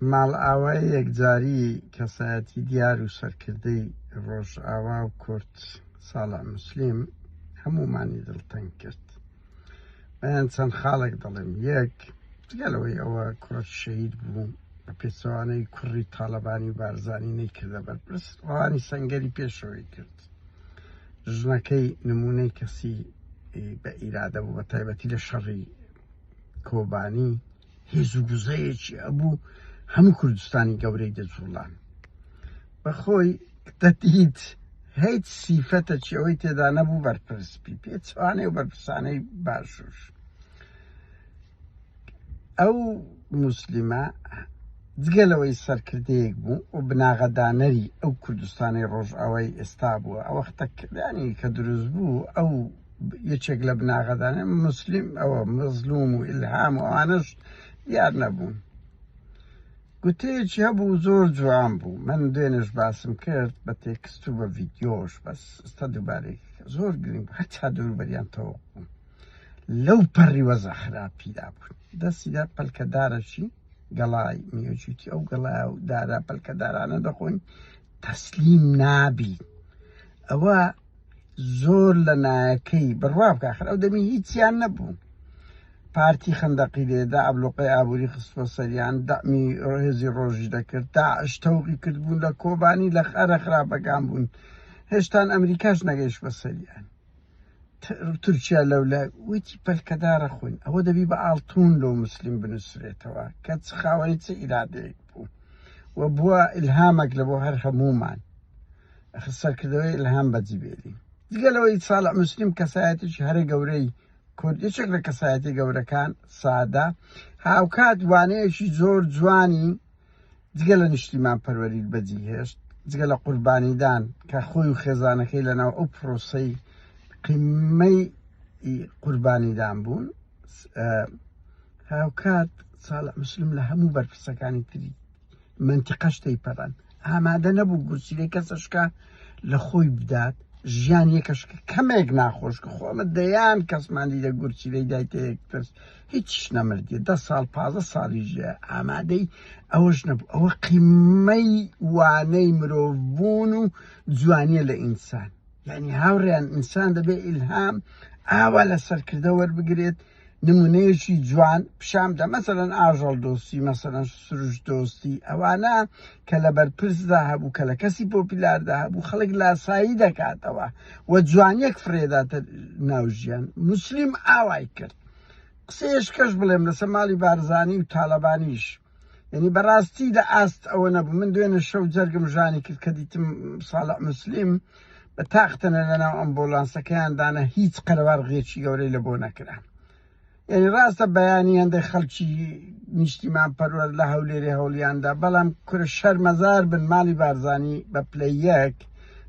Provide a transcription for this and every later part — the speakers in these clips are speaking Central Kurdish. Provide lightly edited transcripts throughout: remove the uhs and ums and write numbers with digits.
ماڵئاوایی یەکجاری کەسایەتی دیار و سەرکردەی ڕۆژئاوا و کورد ساڵح موسلیم هەموومانی دڵتەنگ کرد. بەیان چەند خاڵێک دەڵێم یەک جگە لەوەی ئەوە کوڕە شەهید بوو بە پێچەوانەی کوڕی تاڵەبانی و بارزانی نەیکردە بەرپرس ڕەوانی سەنگەری پێشەوەی کرد ژنەکەی نمونەی کەسی بە ئیرادە بوو بە تایبەتی لە شەڕی کۆبانی هێز و گوزەیەکی ئەبوو هەموو کوردستانی گەورەی دەجوڵان بەخۆی دەدیت هیچ سیفەتەکی ئەوەی تێدا نەبوو بەرپرس بی پێچوانەی و بەرپرسانەی باشوور ئەو موسلیمە جگە لەوەی سەرکردەیەک بوو و بناغەدانەری ئەو کوردستانی ڕۆژئاوای ئێستا بووە ئەو وەختە کردانی کە دروست بوو ئەو یەکێک لە بناغەدانە مسلیم ئەوە مەزلوم و ئیلهام و ئەوانەش دیار نەبوون گوتەیەکی هەبوو زۆر جوان بوو من دوێنێش باسم کرد بە تێکست و بە ڤیدیۆش بەس ئێستا دووبارەی زۆر گرنگ بوو هەتا دەوروبەریان تەوق بوو لەو پەڕی وەزع خراپیدا بوون دەستیدا پەلکەدارەکی گەڵای میوەجوتی ئەو گەڵا و دارە پەلکەدارانە دەخۆین تەسلیم نابی ئەوە زۆر لە نایەکەی بڕوا بکە ئاخر ئەو دەمی هیچیان نەبوو پارتی خندەقی لێدا ئابلوقەی ئابووری خستوە سەریان دەعمی هێزی ڕۆژی دەکرد داعش تەوقی کردبوون لە کۆبانی لە خەرە خراپەکان بوون هێشتان ئەمریکاش نەگەیشت بە سەریان تورکیا لەولا وتی پەلکەدارە خۆین ئەوە دەبی بە ئاڵتون لۆ مسلیم بنووسرێتەوە کە چ خاوەنی چ ئیرادەیەک بوو و بووە ئیلهامێک لە بۆ هەر هەموومان سەرکردەوەی ئیلهام بەجی بێلی جگە لەوەی ساڵح مسلیم کەسایەتێکی هەرە گەورەی کورد یەکێک لە کەسایەتی گەورەکان سادە هاوکات وانەیەکی زۆر جوانی جگە لە نیشتیمان پەروەری بەجی هێشت جگە لە قوربانیدان کە خۆی و خێزانەکەی لەناو ئەو پرۆسەی قیمەی قوربانیدان بوون هاوکات ساڵح مسلم لە هەموو بەرپرسەکانی تری مەنتیقەش تێیپەڕاند. ئامادە نەبوو گورچیلەی کەسەشکە لە خۆی بدات، ژیان یەکەشکە کەمێک ناخۆش کە خۆ ئەمە دەیان کەسمان دیدە گورچیلەی دایتە یەکتر هیچ نەمردیە دە ساڵ پازە ساڵی ژیە ئامادەی ئەوەش نەبوو ئەوە قیمەی وانەی مرۆڤ بوون و جوانیە لە ئینسان یعنی هاوڕێیان ئینسان دەبێ ئیلهام ئاوا لە سەرکردە وەربگرێت نمونەیەکی جوان پیشان بدە مەسەلەن ئاژەڵ دۆستی مەسەلەن سروشت دۆستی ئەوانە کە لە بەرپرسدا هەبوو کە لە کەسی پۆپیلاردا هەبوو خەڵک لاسایی دەکاتەوە و جوانیەک فرێداتە ناو ژیان موسلیم ئاوای کرد قسەیەش کەش بڵێم لەسەر ماڵی بارزانی و تاالبانیش یعنی بەڕاستی لە ئاست ئەوە نەبوو من دوێنێ شەو جەرگم ژانی کرد کە دیتم ساڵح مسلیم بە تاقتەنە لەناو ئەمبۆلانسەکەیان دانا هیچ قەرەباڵغیەکی گەورەی لە بۆ نەکرا یعنی ڕاستە بەیانی هەندێک خەڵکی نیشتیمان پەروەر لە هەولێری هەوڵیاندا بەڵام کورە شەرمەزار بن ماڵی بارزانی بە پلەی یەک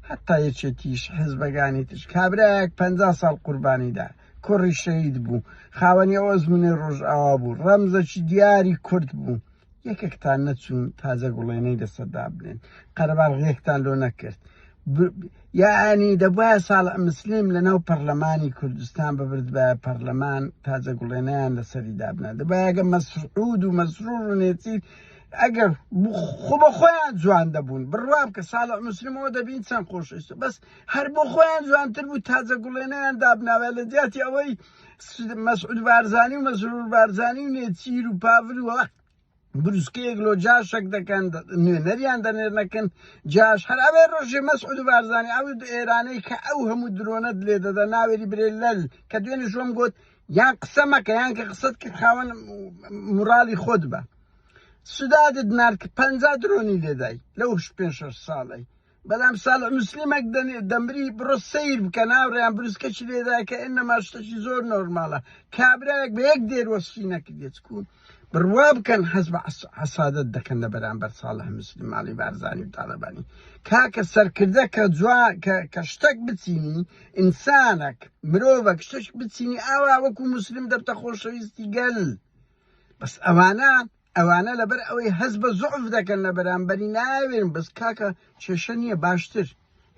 هەتا یەکێتیش حزبەکانی تش کابرایەک پ ساڵ قوربانیدا کوڕی شەهید بوو خاوەنی ئەو ئەزمونەی ڕۆژئاوا بوو ڕەمزەکی دیاری کورد بوو یەکێکتان نەچوون تازە گوڵێنەی لەسەر دابنێن قەرەباڵغیەکتان لۆ نەکرد یعنی دەبایە ساڵح مسلیم لەناو پەرلەمانی کوردستان ببردبایە پەرلەمان تاجە گوڵێنیان لەسەری دابنا دەبایەگە مەسعود و مەسرور و نێچیر ئەگەر خۆ بە خۆیان جوان دەبوون بڕوا بکە ساڵح مسلمەوە دەبین چەند خۆشەویستە بەس هەر بۆ خۆیان جوانتر بوو تاجە گوڵێنیان دابناوە لە جیاتی ئەوەی مەسعود بارزانی و مەسرور بارزانی و نێچیر و پاڤل و بروسکەیەک لۆ جاشێک دەکەن نوێنەریان دەنێرنەکەن جاش هەر ئەوێ ڕۆژێ مەسعود بارزانی ئەو ئێرانەی کە ئەو هەموو درۆنەت لێ دەدا ناوێری برێ لەل کە دوێنێ ژۆم گوت یان قسە مەکە یان کە قسەت کرد خاوەن موراڵی خۆت بە سودادت نارد کە 50 درۆنی لێدای لەو پێ شەش ساڵەی بەلام سالح مسلمەک دەمری بڕۆ سەیر بکە ناوڕێیان بروسکەکی لێدا کە ئینەما شتەکی زۆر نۆرماڵە کابرایەک بە یەک دێر وەسفی نەکردێت چکو بڕوا بکەن حەز بە حەسادەت دەکەن لە بەرامبەر ساڵح مسلم ماڵی بارزانی و تاڵەبانی کاکە سەرکردە کە جووا کە شتەک بچینی ئینسانەک مرۆڤەک شتەک بچینی ئاوا وەکو مسلم دەبتە خۆشەویستی گەل بەس ئەوانە ئەوانە لەبەر ئەوەی هەست بە زوعف دەکەن لە بەرامبەری ناوێن بەس کاکە کێشە نییە باشتر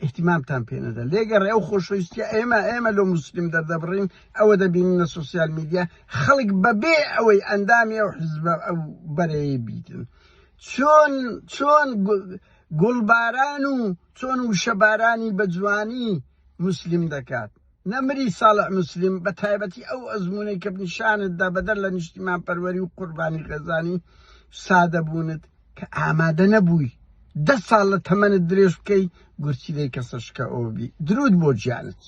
احتیمامتان پێ نەدە لێگەڕێ ئەو خۆشەویستیە ئێمە ئێمە لۆ موسلیم دەردەبڕین ئەوە دەبینین لە سۆسیال میدیا خەڵک بەبێ ئەوەی ئەندامی ئەو حزبە ئەو بەرەیە بیتن. چۆن چۆن گوڵباران و چۆن وشەبارانی بە جوانی موسلیم دەکات. نەمری ساڵح موسلیم بە تایبەتی ئەو ئەزموونەی کە نیشانت دا بەدەر لە نیشتیمانپەروەری و قوربانی خێزانی سادەبوونت کە ئامادە نەبووی دە ساڵ لە تەمەنت درێژ بکەی گورچیلەی کەسە شکە ئەوە بی درود بۆ گیانت.